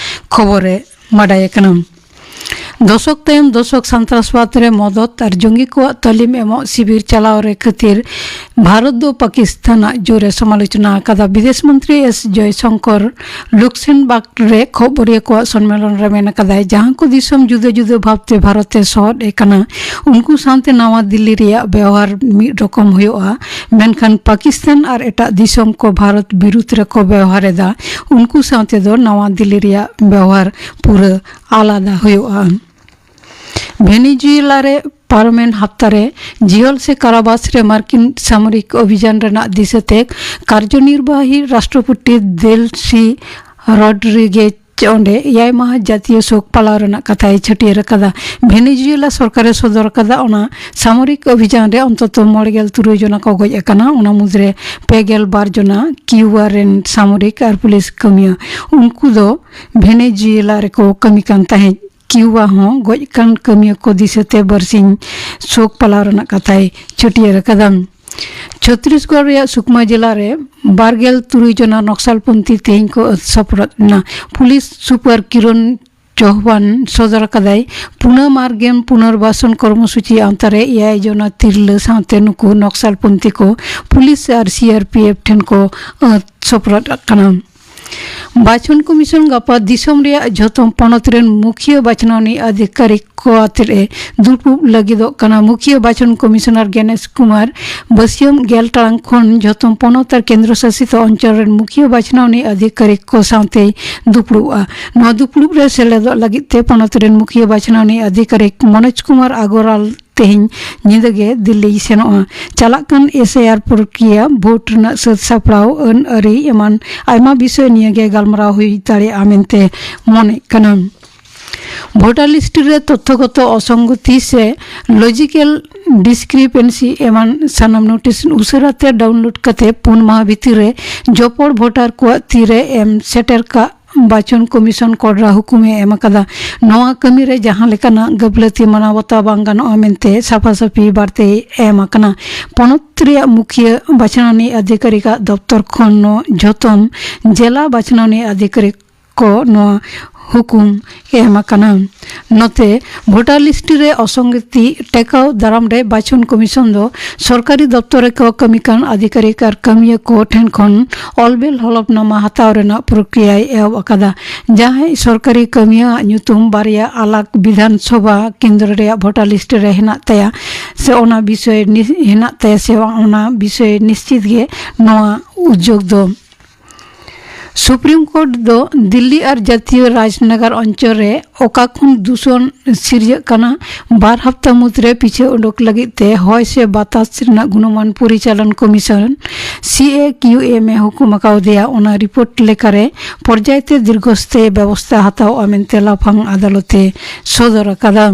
ᱠᱷᱚᱵᱚᱨ ᱨᱮ ᱵᱟᱰᱟᱭ ᱟᱠᱟᱱᱟ᱾ ᱫᱚᱥᱚᱠ ᱛᱟᱭᱚᱢ ᱫᱚᱥᱚᱠ ᱥᱟᱱᱛᱨᱟᱥᱵᱟᱫ ᱨᱮ ᱢᱚᱫᱚᱫ ᱟᱨ ᱡᱚᱝᱜᱤ ᱠᱚᱣᱟᱜ ᱛᱟᱹᱞᱤᱢ ᱮᱢᱚᱜ ᱥᱤᱵᱤᱨ ᱪᱟᱞᱟᱣ ᱨᱮ ᱠᱷᱟᱹᱛᱤᱨ ᱵᱷᱟᱨᱚᱛ ᱫᱚ ᱯᱟᱠᱤᱥᱛᱟᱱᱟᱜ ᱡᱳᱨᱮ ᱥᱚᱢᱟᱞᱳᱪᱚᱱᱟ ᱟᱠᱟᱫᱟ᱾ ᱵᱤᱫᱮᱥ ᱢᱚᱱᱛᱨᱤ ᱮᱥ ᱡᱚᱭᱥᱚᱝᱠᱚᱨ ᱞᱩᱠᱥᱮᱢᱵᱟᱨᱜ ᱨᱮ ᱠᱷᱚᱵᱚᱨᱤᱭᱟᱹ ᱠᱚᱣᱟᱜ ᱥᱚᱱᱢᱮᱞᱚᱱ ᱨᱮ ᱢᱮᱱ ᱟᱠᱟᱫᱟᱭ, ᱡᱟᱦᱟᱸ ᱠᱚ ᱫᱤᱥᱚᱢ ᱡᱩᱫᱟᱹ ᱡᱩᱫᱟᱹ ᱵᱷᱟᱵᱽᱛᱮ ᱵᱷᱟᱨᱚᱛ ᱮ ᱥᱚᱦᱚᱫ ᱮ ᱠᱟᱱᱟ, ᱩᱱᱠᱩ ᱥᱟᱶᱛᱮ ᱱᱟᱣᱟ ᱫᱤᱞᱞᱤ ᱨᱮᱭᱟᱜ ᱵᱮᱣᱦᱟᱨ ᱢᱤᱫ ᱨᱚᱠᱚᱢ ᱦᱩᱭᱩᱜᱼᱟ, ᱢᱮᱱᱠᱷᱟᱱ ᱯᱟᱠᱤᱥᱛᱟᱱ ᱟᱨ ᱮᱴᱟᱜ ᱫᱤᱥᱚᱢ ᱠᱚ ᱵᱷᱟᱨᱚᱛ ᱵᱤᱨᱩᱫᱷ ᱨᱮᱠᱚ ᱵᱮᱣᱦᱟᱨ ᱮᱫᱟ, ᱩᱱᱠᱩ ᱥᱟᱶᱛᱮ ᱫᱚ ᱱᱟᱣᱟ ᱫᱤᱞᱞᱤ ᱨᱮᱭᱟᱜ ᱵᱮᱣᱦᱟᱨ ᱯᱩᱨᱟᱹ ᱟᱞᱟᱫᱟ ᱦᱩᱭᱩᱜᱼᱟ᱾ ᱵᱷᱮᱱᱮᱡᱩᱭᱮᱞᱟ ᱨᱮ ᱯᱟᱨᱚᱢᱮᱱ ᱦᱟᱯᱛᱟ ᱨᱮ ᱡᱤᱦᱚᱞ ᱥᱮ ᱠᱟᱨᱟᱵᱟᱥ ᱨᱮ ᱢᱟᱨᱠᱤᱱ ᱥᱟᱢᱚᱨᱤᱠ ᱚᱵᱷᱤᱡᱟᱱ ᱨᱮᱱᱟᱜ ᱫᱤᱥᱟᱹᱛᱮ ᱠᱟᱨᱡᱚᱱᱤᱨᱵᱟᱦᱤ ᱨᱟᱥᱴᱨᱚᱯᱚᱛᱤ ᱫᱮᱞᱥᱤ ᱨᱚᱰᱨᱤᱜᱮᱡᱽ ᱚᱸᱰᱮ ᱮᱭᱟᱭ ᱢᱟᱦᱟ ᱡᱟᱹᱛᱤᱭᱟᱹ ᱥᱳᱠ ᱯᱟᱞᱟᱣ ᱨᱮᱱᱟᱜ ᱠᱟᱛᱷᱟᱭ ᱪᱷᱟᱹᱴᱭᱟᱹᱨ ᱟᱠᱟᱫᱟ᱾ ᱵᱷᱮᱱᱮᱡᱩᱭᱮᱞᱟ ᱥᱚᱨᱠᱟᱨᱮ ᱥᱚᱫᱚᱨ ᱟᱠᱟᱫᱟ, ᱚᱱᱟ ᱥᱟᱢᱚᱨᱤᱠ ᱚᱵᱷᱤᱡᱟᱱ ᱨᱮ ᱚᱱᱛᱚᱛᱚ ᱢᱚᱬᱮ ᱜᱮᱞ ᱛᱩᱨᱩᱭ ᱡᱚᱱᱟ ᱠᱚ ᱜᱚᱡ ᱟᱠᱟᱱᱟ, ᱚᱱᱟ ᱢᱩᱫᱽᱨᱮ ᱯᱮ ᱜᱮᱞ ᱵᱟᱨ ᱡᱚᱱᱟ ᱠᱤᱭᱩᱵᱟ ᱨᱮᱱ ᱥᱟᱢᱚᱨᱤᱠ ᱟᱨ ᱯᱩᱞᱤᱥ ᱠᱟᱹᱢᱤᱭᱟᱹ᱾ ᱩᱱᱠᱩ ᱫᱚ ᱵᱷᱮᱱᱮᱡᱩᱭᱮᱞᱟ ᱨᱮᱠᱚ ᱠᱟᱹᱢᱤ ᱠᱟᱱ ᱛᱟᱦᱮᱸᱫ᱾ ᱠᱤᱭᱩᱵᱟ ᱦᱚᱸ ᱜᱚᱡ ᱟᱠᱟᱱ ᱠᱟᱹᱢᱤᱭᱟᱹ ᱠᱚ ᱫᱤᱥᱟᱹᱛᱮ ᱵᱟᱨᱥᱤᱧ ᱥᱳᱠ ᱯᱟᱞᱟᱣ ᱨᱮᱱᱟᱜ ᱠᱟᱛᱷᱟᱭ ᱪᱷᱟᱹᱴᱭᱟᱹᱨ ᱟᱠᱟᱫᱟ᱾ ᱪᱷᱚᱛᱨᱤᱥᱜᱚᱲ ᱨᱮᱭᱟᱜ ᱥᱩᱠᱢᱟ ᱡᱮᱞᱟ ᱨᱮ ᱵᱟᱨᱜᱮᱞ ᱛᱩᱨᱩᱭ ᱡᱚᱱᱟ ᱱᱚᱠᱥᱟᱞᱯᱚᱱᱛᱷᱤ ᱛᱮᱦᱮᱧ ᱠᱚ ᱟᱹᱛ ᱥᱟᱯᱲᱟᱣ ᱮᱱᱟ᱾ ᱯᱩᱞᱤᱥ ᱥᱩᱯᱟᱨ ᱠᱤᱨᱚᱱ ᱪᱳᱦᱣᱟᱱ ᱥᱚᱫᱚᱨ ᱟᱠᱟᱫᱟᱭ, ᱯᱩᱱᱟᱹᱢ ᱟᱨ ᱜᱮᱢ ᱯᱩᱱᱚᱨᱵᱟᱥᱚᱱ ᱠᱚᱨᱢᱚᱥᱩᱪᱤ ᱟᱣᱛᱟ ᱨᱮ ᱮᱭᱟᱭ ᱡᱚᱱᱟ ᱛᱤᱨᱞᱟᱹ ᱥᱟᱶᱛᱮ ᱱᱩᱠᱩ ᱱᱚᱠᱥᱟᱞᱯᱚᱱᱛᱷᱤ ᱠᱚ ᱯᱩᱞᱤᱥ ᱟᱨ ᱥᱤ ᱟᱨ ᱯᱤ ᱮᱯᱷ ᱴᱷᱮᱱ ᱠᱚ ᱟᱹᱛ ᱥᱚᱯᱨᱚᱫ ᱟᱠᱟᱱᱟ᱾ ᱵᱟᱪᱷᱚᱱ ᱠᱚᱢᱤᱥᱚᱱ ᱜᱟᱯᱟ ᱫᱤᱥᱚᱢ ᱨᱮᱭᱟᱜ ᱡᱷᱚᱛᱚ ᱯᱚᱱᱚᱛ ᱨᱮᱱ ᱢᱩᱠᱷᱤᱭᱟᱹ ᱵᱟᱪᱷᱱᱟᱣᱟᱱᱤᱡ ᱟᱫᱷᱤᱠᱟᱨᱤᱠ ᱠᱚ ᱟᱛᱮ ᱮ ᱫᱩᱯᱲᱩᱵ ᱞᱟᱹᱜᱤᱫᱚᱜ ᱠᱟᱱᱟ᱾ ᱢᱩᱠᱷᱤᱭᱟᱹ ᱵᱟᱪᱷᱚᱱ ᱠᱚᱢᱤᱥᱚᱱᱟᱨ ᱜᱮᱱᱮᱥ ᱠᱩᱢᱟᱨ ᱵᱟᱹᱥᱭᱟᱹᱢ ᱜᱮᱞ ᱴᱟᱲᱟᱝ ᱠᱷᱚᱱ ᱡᱷᱚᱛᱚ ᱯᱚᱱᱚᱛ ᱟᱨ ᱠᱮᱱᱫᱨᱚ ᱥᱟᱥᱤᱛ ᱚᱧᱪᱚᱞ ᱨᱮᱱ ᱢᱩᱠᱷᱤᱭᱟᱹ ᱵᱟᱪᱷᱱᱟᱣᱟᱱᱤᱡ ᱟᱫᱷᱤᱠᱟᱨᱤᱠ ᱠᱚ ᱥᱟᱶᱛᱮᱭ ᱫᱩᱯᱲᱩᱵᱼᱟ᱾ ᱱᱚᱣᱟ ᱫᱩᱯᱲᱩᱵ ᱨᱮ ᱥᱮᱞᱮᱫᱚᱜ ᱞᱟᱹᱜᱤᱫ ᱛᱮ ᱯᱚᱱᱚᱛ ᱨᱮᱱ ᱢᱩᱠᱷᱤᱭᱟᱹ ᱵᱟᱪᱷᱱᱟᱣᱟᱱᱤᱡ ᱟᱫᱷᱤᱠᱟᱨᱤᱠ ᱢᱚᱱᱳᱡᱽ ᱠᱩᱢᱟᱨ ᱟᱜᱚᱨᱣᱟᱞ ᱛᱮᱦᱮᱧ ᱧᱤᱫᱟᱹ ᱜᱮ ᱫᱤᱞᱞᱤᱭ ᱥᱮᱱᱚᱜᱼᱟ᱾ ᱪᱟᱞᱟᱜ ᱠᱟᱱ ᱮᱥ ᱟᱭ ᱟᱨ ᱯᱨᱚᱠᱨᱤᱭᱟ, ᱵᱷᱳᱴ ᱨᱮᱱᱟᱜ ᱥᱟᱹᱛ ᱥᱟᱯᱲᱟᱣ, ᱟᱹᱱ ᱟᱹᱨᱤ ᱮᱢᱟᱱ ᱟᱭᱢᱟ ᱵᱤᱥᱚᱭ ᱱᱤᱭᱟᱹ ᱜᱮ ᱜᱟᱞᱢᱟᱨᱟᱣ ᱦᱩᱭ ᱫᱟᱲᱮᱭᱟᱜᱼᱟ ᱢᱮᱱᱛᱮ ᱢᱚᱱᱮᱜ ᱠᱟᱱᱟ᱾ ᱵᱷᱳᱴᱟᱨ ᱞᱤᱥᱴ ᱨᱮ ᱛᱚᱛᱛᱷᱚᱜᱚᱛᱚ ᱚᱥᱚᱝᱜᱚᱛᱤ ᱥᱮ ᱞᱚᱡᱤᱠᱮᱞ ᱰᱤᱥᱠᱨᱤᱯᱮᱱᱥᱤ ᱮᱢᱟᱱ ᱥᱟᱱᱟᱢ ᱱᱳᱴᱤᱥ ᱩᱥᱟᱹᱨᱟ ᱛᱮ ᱰᱟᱣᱩᱱᱞᱳᱰ ᱠᱟᱛᱮ ᱯᱩᱱ ᱢᱟᱦᱟ ᱵᱷᱤᱛᱤᱨ ᱨᱮ ᱡᱚᱯᱚᱲ ᱵᱷᱳᱴᱟᱨ ᱠᱚᱣᱟᱜ ᱛᱤᱨᱮ ᱮᱢ ᱥᱮᱴᱮᱨ ᱠᱟᱜ ᱵᱟᱪᱚᱱ ᱠᱚᱢᱤᱥᱚᱱ ᱠᱚᱰᱨᱟ ᱦᱩᱠᱩᱢ ᱮ ᱮᱢ ᱟᱠᱟᱫᱟ᱾ ᱱᱚᱣᱟ ᱠᱟᱹᱢᱤ ᱨᱮ ᱡᱟᱦᱟᱸ ᱞᱮᱠᱟᱱᱟᱜ ᱜᱟᱹᱯᱞᱟᱹᱛᱤ ᱢᱟᱱᱟᱣ ᱵᱟᱛᱟᱣ ᱵᱟᱝ ᱜᱟᱱᱚᱜᱼᱟ ᱢᱮᱱᱛᱮ ᱥᱟᱯᱷᱟ ᱥᱟᱹᱯᱷᱤ ᱵᱟᱨᱛᱮ ᱮᱢ ᱟᱠᱟᱱᱟ᱾ ᱯᱚᱱᱚᱛ ᱨᱮᱭᱟᱜ ᱢᱩᱠᱷᱤᱭᱟᱹ ᱵᱟᱪᱷᱱᱟᱣᱟᱱᱤᱡ ᱟᱫᱷᱤᱠᱟᱨᱤᱠᱟᱜ ᱫᱚᱯᱛᱚᱨ ᱠᱷᱚᱱ ᱱᱚ ᱡᱷᱚᱛᱚᱢ ᱡᱮᱞᱟ ᱵᱟᱪᱷᱱᱟᱣᱟᱱᱤᱡ ᱟᱫᱷᱤᱠᱟᱨᱤᱠ ᱠᱚ ᱱᱚᱣᱟ ᱦᱩᱠᱩᱢ ᱮᱢ ᱟᱠᱟᱱᱟ᱾ ᱱᱚᱛᱮ, ᱵᱷᱳᱴᱟᱨ ᱞᱤᱥᱴ ᱨᱮ ᱚᱥᱚᱝᱜᱚᱛᱤ ᱴᱮᱠᱟᱣ ᱫᱟᱨᱟᱢ ᱨᱮ ᱵᱟᱪᱷᱚᱱ ᱠᱚᱢᱤᱥᱚᱱ ᱫᱚ ᱥᱚᱨᱠᱟᱨᱤ ᱫᱚᱯᱛᱚᱨ ᱨᱮᱠᱚ ᱠᱟᱹᱢᱤ ᱠᱟᱱ ᱟᱫᱷᱤᱠᱟᱨᱤᱠ ᱟᱨ ᱠᱟᱹᱢᱤᱭᱟᱹ ᱠᱚ ᱴᱷᱮᱱ ᱠᱷᱚᱱ ᱚᱞᱵᱮᱞ ᱦᱚᱞᱚᱯᱱᱟᱢᱟ ᱦᱟᱛᱟᱣ ᱨᱮᱱᱟᱜ ᱯᱨᱚᱠᱨᱤᱭᱟᱭ ᱮᱦᱚᱵ ᱟᱠᱟᱫᱟ᱾ ᱡᱟᱦᱟᱸᱭ ᱥᱚᱨᱠᱟᱨᱤ ᱠᱟᱹᱢᱤᱭᱟᱹ ᱟᱜ ᱧᱩᱛᱩᱢ ᱵᱟᱨᱭᱟ ᱟᱞᱟᱜᱽ ᱵᱤᱫᱷᱟᱱ ᱥᱚᱵᱷᱟ ᱠᱮᱱᱫᱨᱚ ᱨᱮᱭᱟᱜ ᱵᱷᱳᱴᱟᱨ ᱞᱤᱥᱴ ᱨᱮ ᱦᱮᱱᱟᱜ ᱛᱟᱭᱟ ᱥᱮ ᱚᱱᱟ ᱵᱤᱥᱚᱭ ᱱᱤ-, ᱦᱮᱱᱟᱜ ᱛᱟᱭᱟ ᱥᱮ ᱵᱟᱝ, ᱚᱱᱟ ᱵᱤᱥᱚᱭ ᱱᱤᱥᱪᱤᱛ ᱜᱮ ᱱᱚᱣᱟ ᱩᱫᱽᱡᱳᱜᱽ ᱫᱚ᱾ ᱥᱩᱯᱨᱤᱢ ᱠᱳᱨᱴ ᱫᱚ ᱫᱤᱞᱞᱤ ᱟᱨ ᱡᱟᱛᱤᱭᱚ ᱨᱟᱡᱽᱱᱚᱜᱚᱨ ᱚᱧᱪᱚᱞ ᱨᱮ ᱚᱠᱟ ᱠᱷᱚᱱ ᱫᱩᱥᱚᱱ ᱥᱤᱨᱡᱟᱹᱜ ᱠᱟᱱᱟ, ᱵᱟᱨ ᱦᱟᱯᱛᱟ ᱢᱩᱫᱽᱨᱮ ᱯᱤᱪᱷᱟᱹ ᱩᱰᱩᱠ ᱞᱟᱹᱜᱤᱫ ᱛᱮ ᱦᱚᱭ ᱥᱮ ᱵᱟᱛᱟᱥ ᱨᱮᱱᱟᱜ ᱜᱩᱱᱚᱢᱟᱱ ᱯᱚᱨᱤᱪᱟᱞᱚᱱ ᱠᱚᱢᱤᱥᱚᱱ, ᱥᱤ ᱮ ᱠᱤᱭᱩ ᱮᱢ ᱮ ᱦᱩᱠᱩᱢ ᱟᱠᱟᱣᱫᱮᱭᱟ᱾ ᱚᱱᱟ ᱨᱤᱯᱳᱨᱴ ᱞᱮᱠᱟᱨᱮ ᱯᱚᱨᱡᱟᱭ ᱛᱮ ᱫᱤᱨᱜᱷᱚᱥᱛᱷᱟᱭᱤ ᱵᱮᱵᱚᱥᱛᱷᱟ ᱦᱟᱛᱟᱣᱚᱜᱼᱟ ᱢᱮᱱᱛᱮ ᱞᱟᱯᱷᱟᱝ ᱟᱫᱟᱞᱚᱛ ᱮ ᱥᱚᱫᱚᱨ ᱟᱠᱟᱫᱟ᱾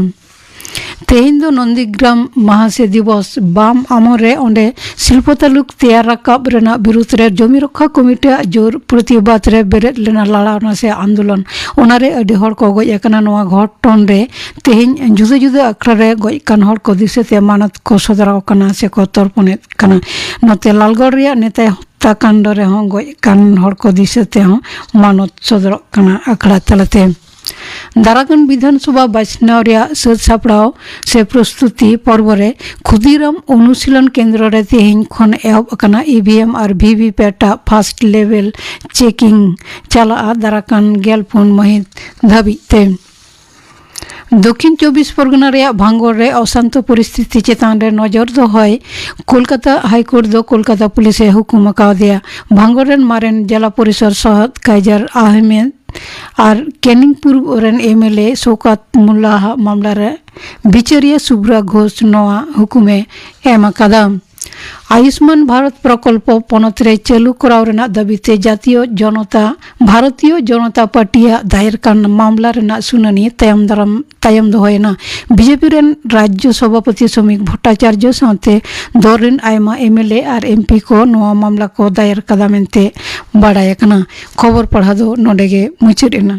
ᱛᱮᱦᱮᱧ ᱫᱚ ᱱᱚᱱᱫᱤᱜᱨᱟᱢ ᱢᱟᱦᱟᱥᱮ ᱫᱤᱵᱚᱥ᱾ ᱵᱟᱢ ᱟᱢᱚᱞ ᱨᱮ ᱚᱸᱰᱮ ᱥᱤᱞᱯᱚ ᱛᱟᱞᱩᱠ ᱛᱮᱭᱟᱨ ᱨᱟᱠᱟᱵ ᱨᱮᱱᱟᱜ ᱵᱤᱨᱩᱫᱷ ᱨᱮ ᱡᱚᱢᱤ ᱨᱚᱠᱠᱷᱟ ᱠᱚᱢᱤᱴᱤᱭᱟᱜ ᱡᱳᱨ ᱯᱨᱚᱛᱤᱵᱟᱫ ᱨᱮ ᱵᱮᱨᱮᱫ ᱞᱮᱱᱟ ᱞᱟᱲᱟᱣᱱᱟ ᱥᱮ ᱟᱱᱫᱳᱞᱚᱱ᱾ ᱚᱱᱟᱨᱮ ᱟᱹᱰᱤ ᱦᱚᱲ ᱠᱚ ᱜᱚᱡ ᱟᱠᱟᱱᱟ᱾ ᱱᱚᱣᱟ ᱜᱷᱚᱴᱚᱱ ᱨᱮ ᱛᱮᱦᱮᱧ ᱡᱩᱫᱟᱹ ᱡᱩᱫᱟᱹ ᱟᱠᱷᱲᱟ ᱨᱮ ᱜᱚᱡ ᱟᱠᱟᱱ ᱦᱚᱲ ᱠᱚ ᱫᱤᱥᱟᱹ ᱛᱮ ᱢᱟᱱᱚᱛ ᱠᱚ ᱥᱚᱫᱚᱨ ᱟᱠᱟᱱᱟ ᱥᱮ ᱠᱚ ᱛᱚᱨᱯᱚᱱᱮᱫ ᱠᱟᱱᱟ᱾ ᱱᱚᱛᱮ ᱞᱟᱞᱜᱚᱲ ᱨᱮᱭᱟᱜ ᱱᱮᱛᱟᱭ ᱦᱚᱛᱛᱟ ᱠᱟᱱᱰ ᱨᱮᱦᱚᱸ ᱜᱚᱡ ᱟᱠᱟᱱ ᱦᱚᱲ ᱠᱚ ᱫᱤᱥᱟᱹ ᱛᱮᱦᱚᱸ ᱢᱟᱱᱚᱛ ᱥᱚᱫᱚᱨᱚᱜ ᱠᱟᱱᱟ ᱟᱠᱷᱲᱟ ᱛᱟᱞᱟᱛᱮ᱾ ᱫᱟᱨᱟᱠᱟᱱ ᱵᱤᱫᱷᱟᱱ ᱥᱚᱵᱷᱟ ᱵᱟᱪᱷᱱᱟᱣ ᱨᱮᱭᱟᱜ ᱥᱟᱹᱛ ᱥᱟᱯᱲᱟᱣ ᱥᱮ ᱯᱨᱚᱥᱛᱩᱛᱤ ᱯᱚᱨᱵᱚ ᱨᱮ ᱠᱷᱩᱫᱤᱨᱟᱢ ᱚᱱᱩᱥᱤᱞᱚᱱ ᱠᱮᱱᱫᱨᱚ ᱨᱮ ᱛᱮᱦᱮᱧ ᱠᱷᱚᱱ ᱮᱦᱚᱵ ᱟᱠᱟᱱᱟ ᱤ ᱵᱷᱤ ᱮᱢ ᱟᱨ ᱵᱷᱤ ᱵᱷᱤ ᱯᱮᱴ ᱟᱜ ᱯᱷᱟᱥᱴ ᱞᱮᱵᱮᱞ ᱪᱮᱠᱤᱝ ᱪᱟᱞᱟᱜᱼᱟ ᱫᱟᱨᱟᱠᱟᱱ ᱜᱮᱞ ᱯᱩᱱ ᱢᱟᱹᱦᱤᱛ ᱫᱷᱟᱹᱵᱤᱡ ᱛᱮ᱾ ᱫᱚᱠᱠᱷᱤᱱ ᱪᱚᱵᱵᱤᱥ ᱯᱚᱨᱜᱚᱱᱟ ᱨᱮᱭᱟᱜ ᱵᱷᱟᱝᱜᱚᱲ ᱨᱮ ᱚᱥᱟᱱᱛᱚ ᱯᱚᱨᱤᱥᱛᱷᱤᱛᱤ ᱪᱮᱛᱟᱱ ᱨᱮ ᱱᱚᱡᱚᱨ ᱫᱚᱦᱚᱭ ᱠᱳᱞᱠᱟᱛᱟ ᱦᱟᱭᱠᱳᱨᱴ ᱫᱚ ᱠᱳᱞᱠᱟᱛᱟ ᱯᱩᱞᱤᱥ ᱮ ᱦᱩᱠᱩᱢ ᱟᱠᱟᱣᱫᱮᱭᱟ᱾ ᱵᱷᱟᱝᱜᱚᱲ ᱨᱮᱱ ᱢᱟᱨᱮᱱ ᱡᱮᱞᱟ ᱯᱚᱨᱤᱥᱚᱫ ᱥᱚᱦᱚᱫ ᱠᱟᱭᱡᱟᱨ ᱟᱦᱢᱮᱫ ᱟᱨ ᱠᱮᱱᱤᱝᱯᱩᱨ ᱨᱮᱱ ᱮᱢ ᱮᱞ ᱮ ᱥᱳᱠᱟᱛ ᱢᱩᱞᱞᱟ ᱦᱟᱜ ᱢᱟᱢᱞᱟ ᱨᱮ ᱵᱤᱪᱟᱹᱨᱤᱭᱟᱹ ᱥᱩᱵᱽᱨᱟ ᱜᱷᱳᱥ ᱱᱚᱣᱟ ᱦᱩᱠᱩᱢ ᱮ ᱮᱢ ᱟᱠᱟᱫᱟ᱾ ᱟᱭᱩᱥᱢᱟᱱ ᱵᱷᱟᱨᱚᱛ ᱯᱨᱚᱠᱚᱞᱯᱚ ᱯᱚᱱᱚᱛ ᱨᱮ ᱪᱟᱹᱞᱩ ᱠᱚᱨᱟᱣ ᱨᱮᱱᱟᱜ ᱫᱟᱹᱵᱤ ᱛᱮ ᱡᱟᱛᱤᱭᱚ ᱡᱚᱱᱚᱛᱟ, ᱵᱷᱟᱨᱚᱛᱤᱭᱚ ᱡᱚᱱᱚᱛᱟ ᱯᱟᱨᱴᱤᱭᱟᱜ ᱫᱟᱭᱮᱨ ᱠᱟᱱ ᱢᱟᱢᱞᱟ ᱨᱮᱱᱟᱜ ᱥᱩᱱᱟᱹᱱᱤ ᱛᱟᱭᱚᱢ ᱫᱟᱨᱟᱢ, ᱛᱟᱭᱚᱢ ᱫᱚᱦᱚᱭᱮᱱᱟ᱾ ᱵᱤ ᱡᱮ ᱯᱤ ᱨᱮᱱ ᱨᱟᱡᱽᱡᱚ ᱥᱚᱵᱷᱟᱯᱚᱛᱤ ᱥᱚᱢᱤᱠ ᱵᱷᱚᱴᱴᱟᱪᱟᱨᱡᱚ ᱥᱟᱶᱛᱮ ᱫᱚᱞ ᱨᱮᱱ ᱟᱭᱢᱟ M L A R M P ᱠᱚ ᱱᱚᱣᱟ ᱢᱟᱢᱞᱟ ᱠᱚ ᱫᱟᱭᱮᱨ ᱠᱟᱫᱟ ᱢᱮᱱᱛᱮ ᱵᱟᱰᱟᱭ ᱟᱠᱟᱱᱟ᱾ ᱠᱷᱚᱵᱚᱨ ᱯᱟᱲᱦᱟᱣ ᱫᱚ ᱱᱚᱰᱮ ᱜᱮ ᱢᱩᱪᱟᱹᱫ ᱮᱱᱟ᱾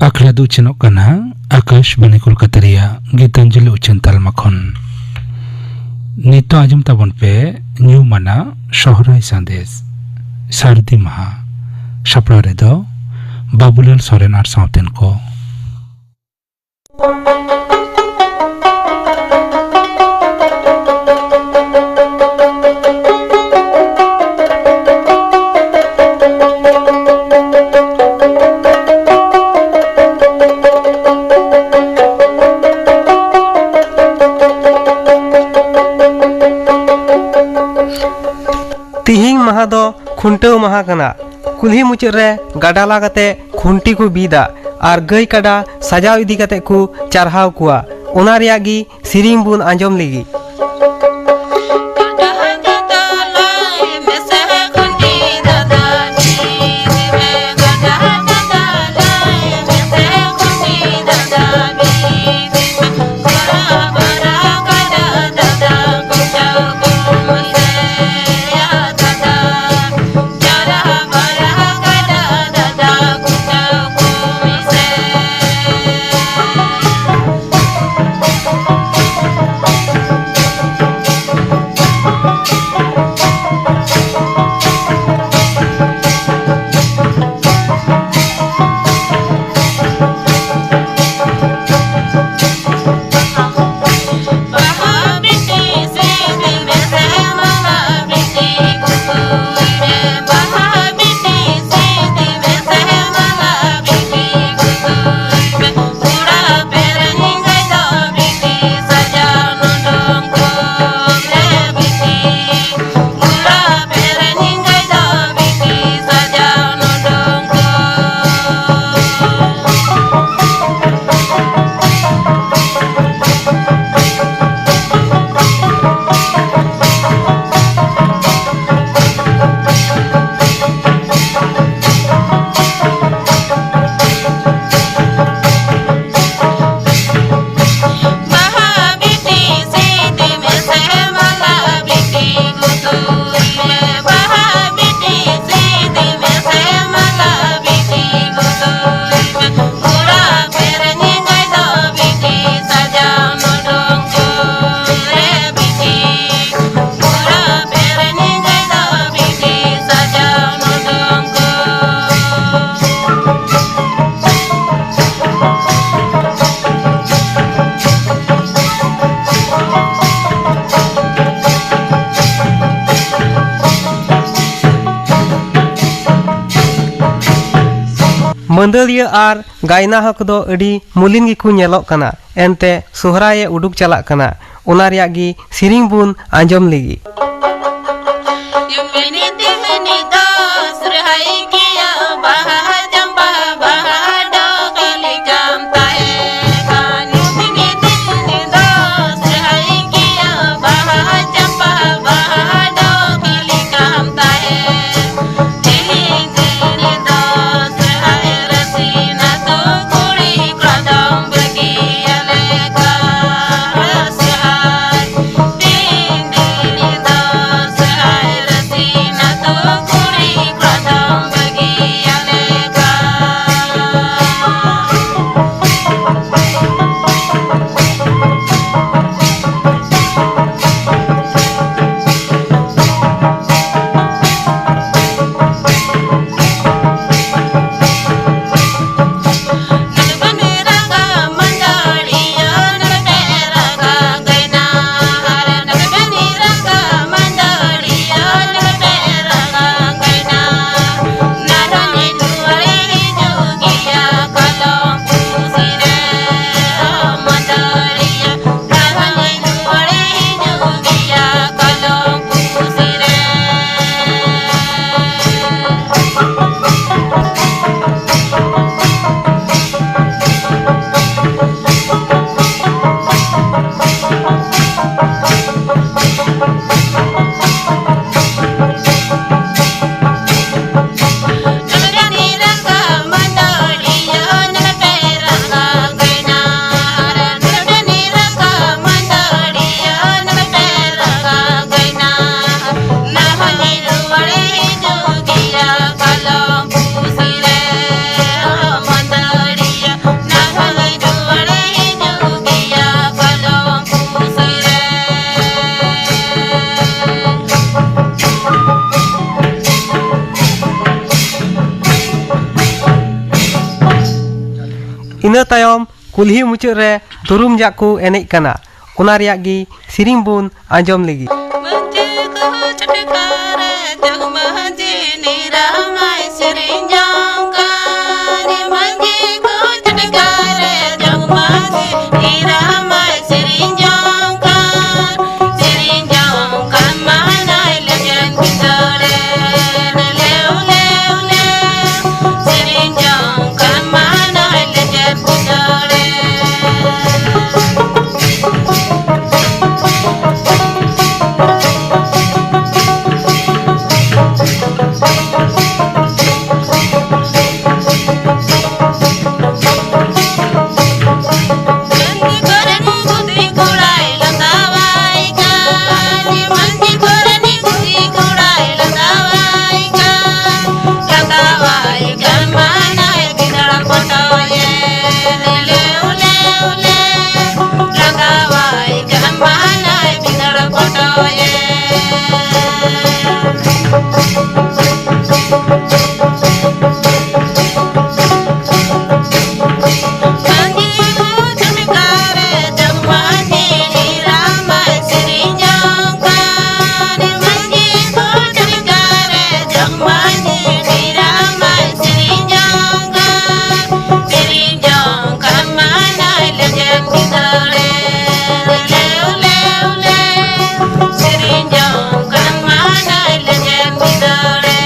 ᱟᱠᱷᱲᱟ ᱫᱚ ᱩᱪᱷᱟᱹᱱᱚᱜ ᱠᱟᱱᱟ ᱟᱠᱟᱥᱵᱟᱬᱤ ᱠᱳᱞᱠᱟᱛᱟ ᱨᱮᱭᱟᱜ ᱜᱤᱛᱟᱧᱡᱚᱞᱤ ᱩᱪᱷᱟᱹᱱ ᱛᱟᱞᱢᱟ ᱠᱷᱚᱱ᱾ ᱱᱤᱛᱚᱜ ᱟᱸᱡᱚᱢ ᱛᱟᱵᱚᱱ ᱯᱮ ᱧᱩᱢᱟᱱᱟᱜ ᱥᱚᱦᱨᱟᱭ ᱥᱟᱸᱫᱮᱥ, ᱥᱟᱹᱨᱫᱤ ᱢᱟᱦᱟ᱾ ᱥᱟᱯᱲᱟᱣ ᱨᱮᱫᱚ ᱵᱟᱵᱩᱞᱟᱞ ᱥᱚᱨᱮᱱ ᱟᱨ ᱥᱟᱶᱛᱮᱱ ᱠᱚ᱾ ᱛᱤᱦᱤᱧ ᱢᱟᱦᱟ ᱫᱚ ᱠᱷᱩᱱᱴᱟᱹᱣ ᱢᱟᱦᱟ ᱠᱟᱱᱟ᱾ ᱠᱩᱞᱦᱤ ᱢᱩᱪᱟᱹᱫ ᱨᱮ ᱜᱟᱰᱟ ᱞᱟ ᱠᱟᱛᱮ ᱠᱷᱩᱱᱴᱤ ᱠᱚ ᱵᱤᱫᱟ ᱟᱨ ᱜᱟᱹᱭ ᱠᱟᱰᱟ ᱥᱟᱡᱟᱣ ᱤᱫᱤ ᱠᱟᱛᱮ ᱠᱚ ᱪᱟᱨᱦᱟᱣ ᱠᱚᱣᱟ᱾ ᱚᱱᱟ ᱨᱮᱭᱟᱜ ᱜᱮ ᱥᱮᱨᱮᱧ ᱵᱚᱱ ᱟᱸᱡᱚᱢ ᱞᱮᱜᱮ᱾ ᱢᱟᱹᱫᱟᱹᱲᱤᱭᱟᱹ ᱟᱨ ᱜᱟᱭᱱᱟᱦᱟ ᱠᱚᱫᱚ ᱟᱹᱰᱤ ᱢᱩᱞᱤᱱ ᱜᱮᱠᱚ ᱧᱮᱞᱚᱜ ᱠᱟᱱᱟ, ᱮᱱᱛᱮ ᱥᱚᱦᱨᱟᱭᱮ ᱩᱰᱩᱠ ᱪᱟᱞᱟᱜ ᱠᱟᱱᱟ, ᱚᱱᱟ ᱨᱮᱭᱟᱜ ᱜᱮ ᱥᱮᱨᱮᱧ ᱵᱚᱱ ᱟᱸᱡᱚᱢ ᱞᱮᱜᱮ᱾ ᱤᱱᱟᱹ ᱛᱟᱭᱚᱢ ᱠᱩᱞᱦᱤ ᱢᱩᱪᱟᱹᱫ ᱨᱮ ᱫᱩᱨᱩᱢ ᱡᱟᱜ ᱠᱚ ᱮᱱᱮᱡ ᱠᱟᱱᱟ, ᱚᱱᱟ ᱨᱮᱭᱟᱜ ᱜᱮ ᱥᱮᱨᱮᱧ ᱵᱚᱱ ᱟᱸᱡᱚᱢ ᱞᱮᱜᱮ᱾ ᱢᱟᱹᱡᱷᱤ ᱠᱚ ᱪᱷᱟᱴᱠᱟ ᱨᱮ ᱡᱚᱜᱽ ᱢᱟᱹᱡᱷᱤ ᱱᱤᱨᱟᱢᱟᱭ ᱥᱮᱨᱮᱧ ᱡᱚᱝ ᱠᱟᱱ᱾ ᱢᱟᱱᱟᱭ ᱵᱤᱫᱟᱹᱲ ᱯᱚᱴᱚᱭᱮ᱾ ᱢᱟᱹᱡᱷᱤ ᱵᱩᱡᱷ ᱢᱤᱠᱟᱨᱮ ᱡᱚᱜᱽᱢᱟᱹᱡᱷᱤ ᱨᱟᱢᱟᱭ ᱥᱮᱨᱮᱧ ᱡᱚᱝ ᱠᱟᱱ᱾ ᱢᱟᱹᱡᱷᱤ ᱵᱩᱡᱷ ᱢᱤᱠᱟᱨᱮ ᱡᱚᱜᱽᱢᱟᱹᱡᱷᱤ ᱨᱟᱢᱟᱭ ᱥᱮᱨᱮᱧ ᱡᱚᱝ ᱠᱟᱱ᱾ ᱥᱮᱨᱮᱧ ᱡᱚᱝ ᱠᱟᱱ ᱢᱟᱱᱟᱭ ᱞᱮᱸᱡᱮᱨ ᱵᱤᱫᱟᱹᱲᱮ᱾ ᱞᱮᱣ, ᱞᱮᱣ, ᱞᱮᱣ᱾ ᱥᱮᱨᱮᱧ ᱡᱚᱝ ᱠᱟᱱ ᱢᱟᱱᱟᱭ ᱞᱮᱸᱡᱮᱨ ᱵᱤᱫᱟᱹᱲᱮ᱾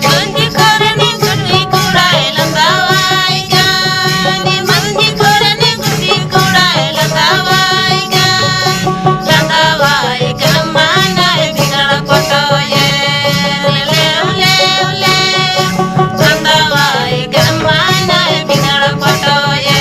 ᱢᱟᱹᱡᱷᱤ ᱠᱚᱨᱮᱱᱤᱡ ᱜᱩᱰᱤ ᱠᱚᱲᱟᱭ ᱞᱟᱸᱫᱟᱣᱟᱭ ᱠᱟᱱ᱾ ᱢᱟᱹᱡᱷᱤ ᱠᱚᱨᱮᱱᱤᱡ ᱜᱩᱰᱤ ᱠᱚᱲᱟᱭ ᱞᱟᱸᱫᱟᱣᱟᱭ ᱠᱟᱱ᱾ ᱞᱟᱸᱫᱟᱣᱟᱭ ᱠᱟᱱ ᱢᱟᱱᱟᱭ ᱵᱤᱫᱟᱹᱲ ᱯᱚᱴᱚᱭᱮ᱾ ᱞᱮᱣ, ᱞᱮᱣ, ᱞᱮᱣ᱾ ᱞᱟᱸᱫᱟᱣᱟᱭ ᱠᱟᱱ ᱢᱟᱱᱟᱭ ᱵᱤᱫᱟᱹᱲ ᱯᱚᱴᱚᱭᱮ᱾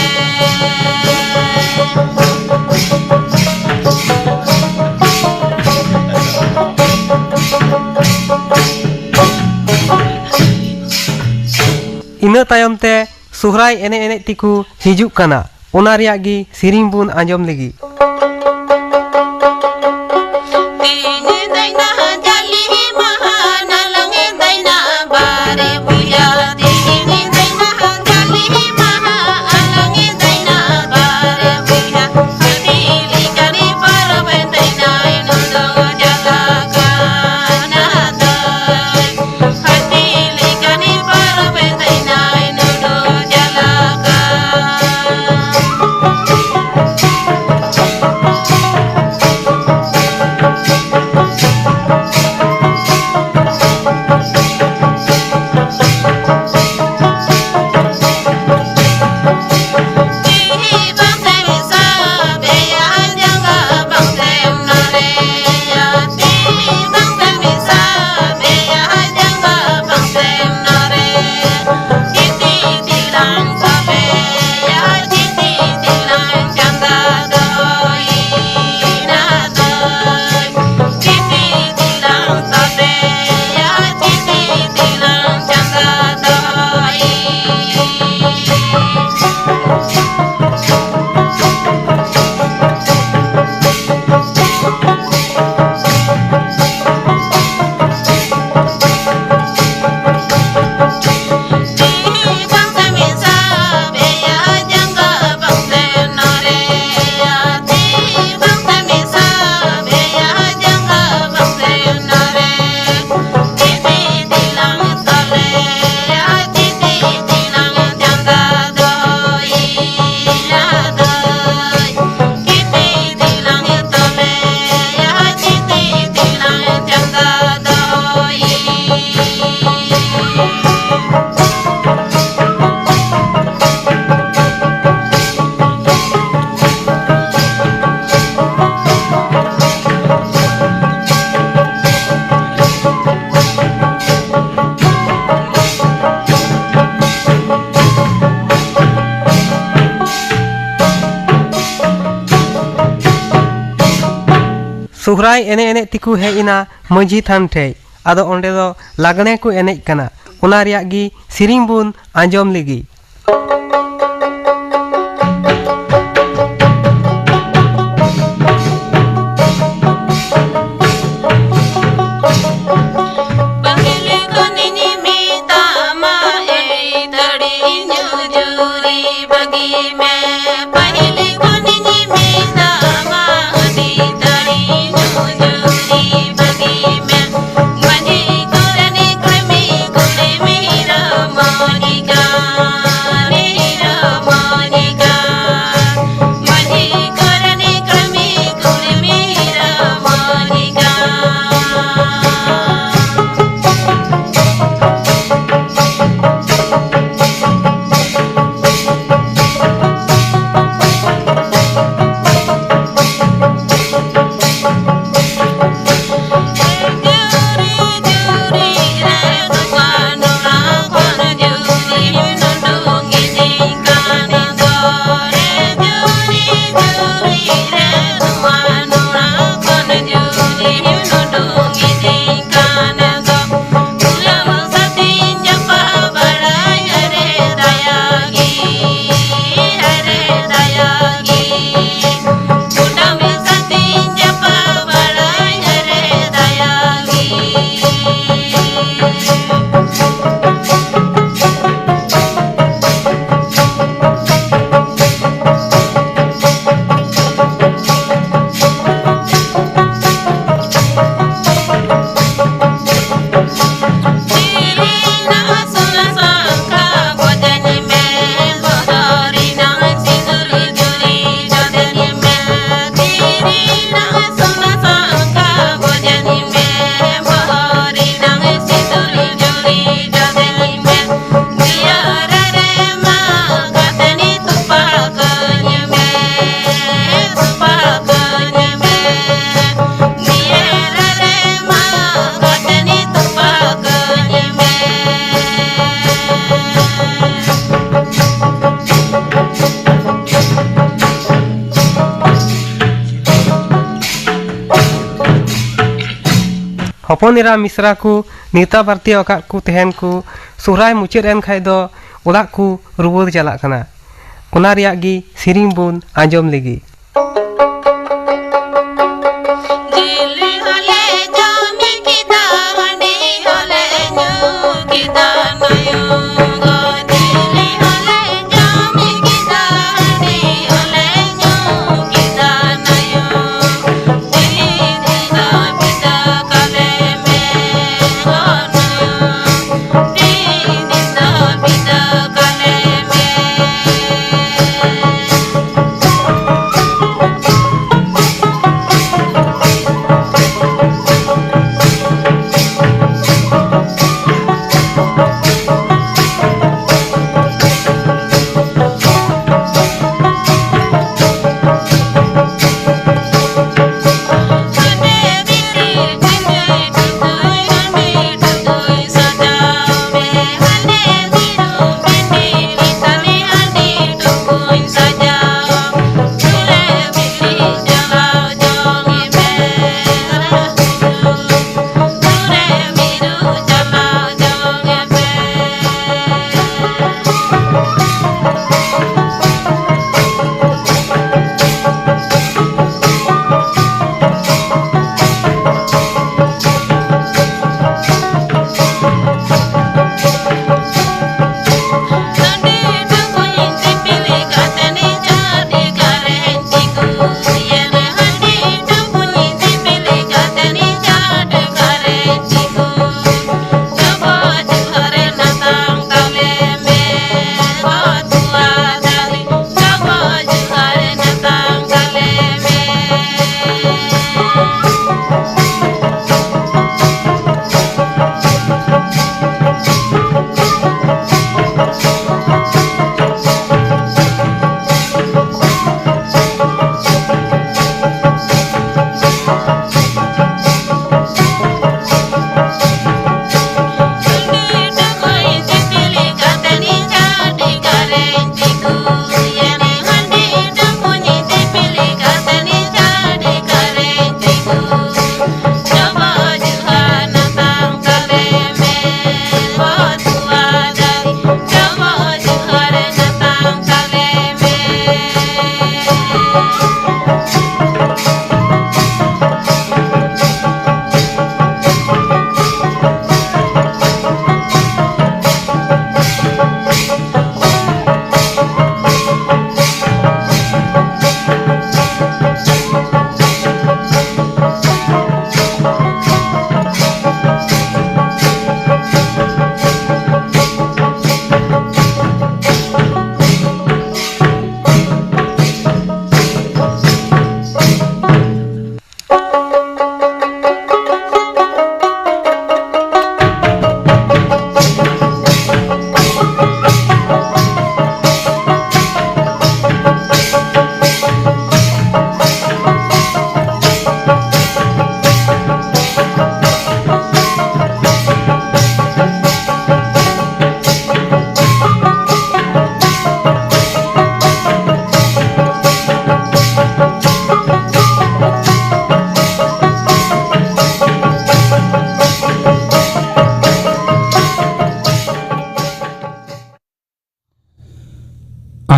ᱤᱱᱟᱹ ᱛᱟᱭᱚᱢ ᱛᱮ ᱥᱚᱦᱨᱟᱭ ᱮᱱᱮᱡ ᱮᱱᱮᱡ ᱛᱮᱠᱚ ᱦᱤᱡᱩᱜ ᱠᱟᱱᱟ, ᱚᱱᱟ ᱨᱮᱭᱟᱜ ᱜᱮ ᱥᱮᱨᱮᱧ ᱵᱚᱱ ᱟᱸᱡᱚᱢ ᱞᱮᱜᱮ᱾ ᱛᱤᱦᱤᱧ ᱫᱟᱹᱭᱱᱟ ᱡᱟᱞᱤ ᱢᱟᱦᱟ, ᱱᱟᱞᱟᱝ ᱫᱟᱹᱭᱱᱟ ᱵᱟᱨᱮ ᱵᱚᱭᱦᱟ᱾ ᱛᱤᱦᱤᱧ ᱫᱟᱹᱭᱱᱟ ᱡᱟᱞᱤ ᱢᱟᱦᱟ, ᱟᱞᱟᱝ ᱫᱟᱹᱭᱱᱟ ᱵᱟᱨᱮ ᱵᱚᱭᱦᱟ᱾ ᱦᱟᱹᱛᱤ ᱞᱮᱠᱟᱱᱤ ᱯᱚᱨᱚᱵᱽ ᱫᱟᱹᱭᱱᱟᱭ ᱱᱩᱰᱩ ᱡᱟᱞᱟ ᱠᱟᱱᱟ ᱫᱟᱹᱭ᱾ ᱦᱟᱹᱛᱤ ᱞᱮᱠᱟᱱᱤ ᱯᱟᱨᱚᱢᱮ ᱫᱟᱹᱭᱱᱟᱭ ᱱᱩᱰᱩ ᱡᱟᱞᱟᱜᱟ᱾ ᱥᱚᱦᱨᱟᱭ ᱮᱱᱮᱡ ᱮᱱᱮᱡ ᱛᱮᱠᱚ ᱦᱮᱡ ᱮᱱᱟ ᱢᱟᱹᱡᱷᱤ ᱛᱷᱟᱱ ᱴᱷᱮᱡ᱾ ᱟᱫᱚ ᱚᱸᱰᱮ ᱫᱚ ᱞᱟᱜᱽᱬᱮ ᱠᱚ ᱮᱱᱮᱡ ᱠᱟᱱᱟ, ᱚᱱᱟ ᱨᱮᱭᱟᱜ ᱜᱮ ᱥᱮᱨᱮᱧ ᱵᱚᱱ ᱟᱸᱡᱚᱢ ᱞᱮᱜᱮ᱾ ᱦᱚᱯᱚᱱ ᱮᱨᱟ ᱢᱤᱥᱨᱟ ᱠᱚ ᱱᱮᱣᱛᱟ ᱵᱟᱨᱛᱤ ᱟᱠᱟᱫ ᱠᱚ ᱛᱟᱦᱮᱱ ᱠᱚ, ᱥᱚᱦᱨᱟᱭ ᱢᱩᱪᱟᱹᱫ ᱮᱱ ᱠᱷᱟᱡ ᱫᱚ ᱚᱲᱟᱜ ᱠᱚ ᱨᱩᱣᱟᱹᱲ ᱪᱟᱞᱟᱜ ᱠᱟᱱᱟ᱾ ᱚᱱᱟ ᱨᱮᱭᱟᱜ ᱜᱮ ᱥᱮᱨᱮᱧ ᱵᱚᱱ ᱟᱸᱡᱚᱢ ᱞᱮᱜᱮ᱾ ᱡᱤᱞ ᱦᱚᱞᱮ ᱡᱚᱢ ᱠᱮᱫᱟ, ᱦᱟᱺᱰᱤ ᱦᱚᱞᱮ ᱧᱩ ᱠᱮᱫᱟ, ᱱᱟᱭᱚᱢ ᱫᱚ ᱡᱤᱞ ᱦᱚᱞᱮ ᱡᱚᱢ ᱠᱮᱫᱟ, ᱦᱟᱺᱰᱤ ᱦᱚᱞᱮ ᱧᱩ ᱠᱮᱫᱟ, ᱱᱟᱭᱚᱢ᱾ ᱛᱮᱦᱮᱧ ᱫᱚ ᱵᱤᱫᱟ ᱠᱟᱞᱮ ᱢᱮ ᱜᱚ ᱱᱟᱭᱚᱢ, ᱛᱮᱦᱮᱧ ᱫᱚ ᱵᱤᱫᱟ ᱠᱟᱞᱮ ᱢᱮ᱾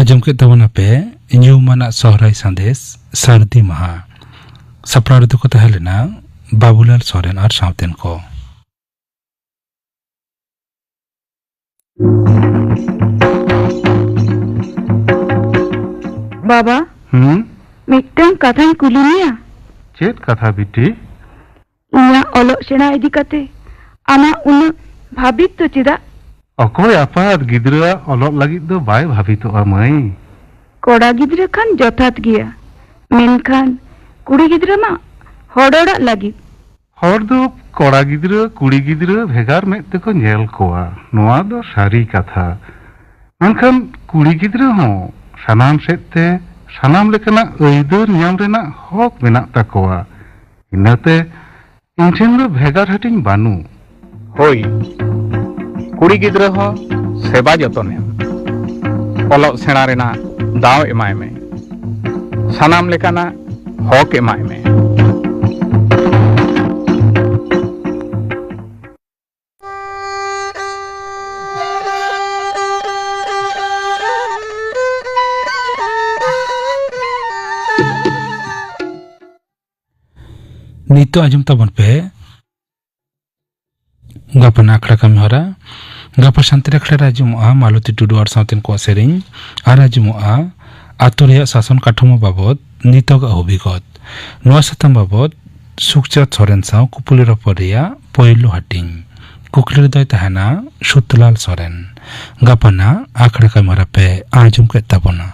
ᱟᱸᱡᱚᱢ ᱠᱮᱫ ᱛᱟᱵᱚᱱᱟᱯᱮ ᱧᱩᱢᱟᱱᱟᱜ ᱥᱚᱦᱨᱟᱭ ᱥᱟᱸᱫᱮᱥ, ᱥᱟᱹᱨᱫᱤ ᱢᱟᱦᱟ᱾ ᱥᱟᱯᱲᱟᱣ ᱨᱮᱫᱚ ᱠᱚ ᱛᱟᱦᱮᱸ ᱞᱮᱱᱟ ᱵᱟᱵᱩᱞᱟᱞ ᱥᱚᱨᱮᱱ ᱟᱨ ᱥᱟᱶᱛᱮᱱ ᱠᱚ᱾ ᱵᱟᱵᱟ, ᱦᱩᱸ? ᱢᱤᱫᱴᱟᱝ ᱠᱟᱛᱷᱟᱧ ᱠᱩᱞᱤ ᱢᱮᱭᱟ᱾ ᱪᱮᱫ ᱠᱟᱛᱷᱟ ᱵᱤᱴᱤ? ᱤᱧᱟᱹᱜ ᱚᱞᱚᱜ ᱥᱮᱬᱟ ᱤᱫᱤ ᱠᱟᱛᱮ ᱟᱢᱟᱜ ᱩᱱᱟᱹᱜ ᱵᱷᱟᱵᱤᱛ ᱫᱚ ᱪᱮᱫᱟᱜ? ᱚᱠᱚᱭ ᱟᱯᱟᱛ ᱜᱤᱫᱽᱨᱟᱹᱣᱟᱜ ᱚᱞᱚᱜ ᱞᱟᱹᱜᱤᱫ ᱫᱚ ᱵᱟᱭ ᱵᱷᱟᱵᱤᱛᱚᱜᱼᱟ ᱢᱟᱹᱭ? ᱠᱚᱲᱟ ᱜᱤᱫᱽᱨᱟᱹ ᱠᱷᱟᱱ ᱡᱚᱛᱷᱟᱛ ᱜᱮᱭᱟ, ᱢᱮᱱᱠᱷᱟᱱ ᱠᱩᱲᱤ ᱜᱤᱫᱽᱨᱟᱹ ᱢᱟ ᱦᱚᱲ ᱚᱲᱟᱜ ᱞᱟᱹᱜᱤᱫ᱾ ᱦᱚᱲ ᱫᱚ ᱠᱚᱲᱟ ᱜᱤᱫᱽᱨᱟᱹ ᱠᱩᱲᱤ ᱜᱤᱫᱽᱨᱟᱹ ᱵᱷᱮᱜᱟᱨ ᱢᱮᱫ ᱛᱮᱠᱚ ᱧᱮᱞ ᱠᱚᱣᱟ, ᱱᱚᱣᱟ ᱫᱚ ᱥᱟᱹᱨᱤ ᱠᱟᱛᱷᱟ᱾ ᱢᱮᱱᱠᱷᱟᱱ ᱠᱩᱲᱤ ᱜᱤᱫᱽᱨᱟᱹ ᱦᱚᱸ ᱥᱟᱱᱟᱢ ᱥᱮᱫ ᱛᱮ ᱥᱟᱱᱟᱢ ᱞᱮᱠᱟᱱᱟᱜ ᱟᱹᱭᱫᱟᱹᱨ ᱧᱟᱢ ᱨᱮᱱᱟᱜ ᱦᱚᱠ ᱢᱮᱱᱟᱜ ᱛᱟᱠᱚᱣᱟ᱾ ᱤᱱᱟᱹᱛᱮ ᱤᱧ ᱴᱷᱮᱱ ᱫᱚ ᱵᱷᱮᱜᱟᱨ ᱦᱟᱹᱴᱤᱧ ᱵᱟᱹᱱᱩᱜ᱾ ᱦᱳᱭ, ᱠᱩᱲᱤ ᱜᱤᱫᱽᱨᱟᱹ ᱦᱚᱸ ᱥᱮᱵᱟ ᱡᱚᱛᱚᱱ ᱮᱢ, ᱚᱞᱚᱜ ᱥᱮᱬᱟ ᱨᱮᱱᱟᱜ ᱫᱟᱣ ᱮᱢᱟᱭ ᱢᱮ, ᱥᱟᱱᱟᱢ ᱞᱮᱠᱟᱱᱟᱜ ᱦᱚᱠ ᱮᱢᱟᱭ ᱢᱮ᱾ ᱱᱤᱛᱚᱜ ᱟᱸᱡᱚᱢ ᱛᱟᱵᱚᱱ ᱯᱮ ᱜᱟᱯᱟᱱᱟᱜ ᱟᱠᱷᱲᱟ ᱠᱟᱹᱢᱤ ᱦᱚᱨᱟ᱾ ᱜᱟᱯᱟ ᱥᱟᱱᱛᱟᱲᱤ ᱟᱠᱷᱲᱟ ᱨᱮ ᱟᱸᱡᱚᱢᱚᱜᱼᱟ ᱢᱟᱞᱚᱛᱤ ᱴᱩᱰᱩ ᱟᱨ ᱥᱟᱶᱛᱮᱱ ᱠᱚᱣᱟᱜ ᱥᱮᱨᱮᱧ, ᱟᱨ ᱟᱸᱡᱚᱢᱚᱜᱼᱟ ᱟᱛᱳ ᱨᱮᱭᱟᱜ ᱥᱟᱥᱚᱱ ᱠᱟᱴᱷᱟᱢᱳ ᱵᱟᱵᱚᱫ ᱱᱤᱛᱚᱜᱟᱜ ᱦᱚᱵᱤᱜᱚᱛ᱾ ᱱᱚᱣᱟ ᱥᱟᱛᱟᱢ ᱵᱟᱵᱚᱫ ᱥᱩᱠᱪᱟᱸᱫᱽ ᱥᱚᱨᱮᱱ ᱥᱟᱶ ᱠᱩᱯᱩᱞᱤ ᱨᱚᱯᱚᱲ ᱨᱮᱭᱟᱜ ᱯᱳᱭᱞᱳ ᱦᱟᱹᱴᱤᱧ᱾ ᱠᱩᱠᱞᱤ ᱨᱮᱫᱚᱭ ᱛᱟᱦᱮᱱᱟ ᱥᱩᱛᱞᱟᱞ ᱥᱚᱨᱮᱱ᱾ ᱜᱟᱯᱟᱱᱟᱜ ᱟᱠᱷᱲᱟ ᱠᱟᱹᱢᱤ ᱦᱚᱨᱟ ᱯᱮ ᱟᱸᱡᱚᱢ ᱠᱮᱫ ᱛᱟᱵᱚᱱᱟ᱾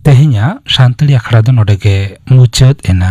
ᱛᱮᱦᱮᱧᱟᱜ ᱥᱟᱱᱛᱟᱲᱤ ᱟᱠᱷᱲᱟ ᱫᱚ ᱱᱚᱰᱮ ᱜᱮ ᱢᱩᱪᱟᱹᱫ ᱮᱱᱟ᱾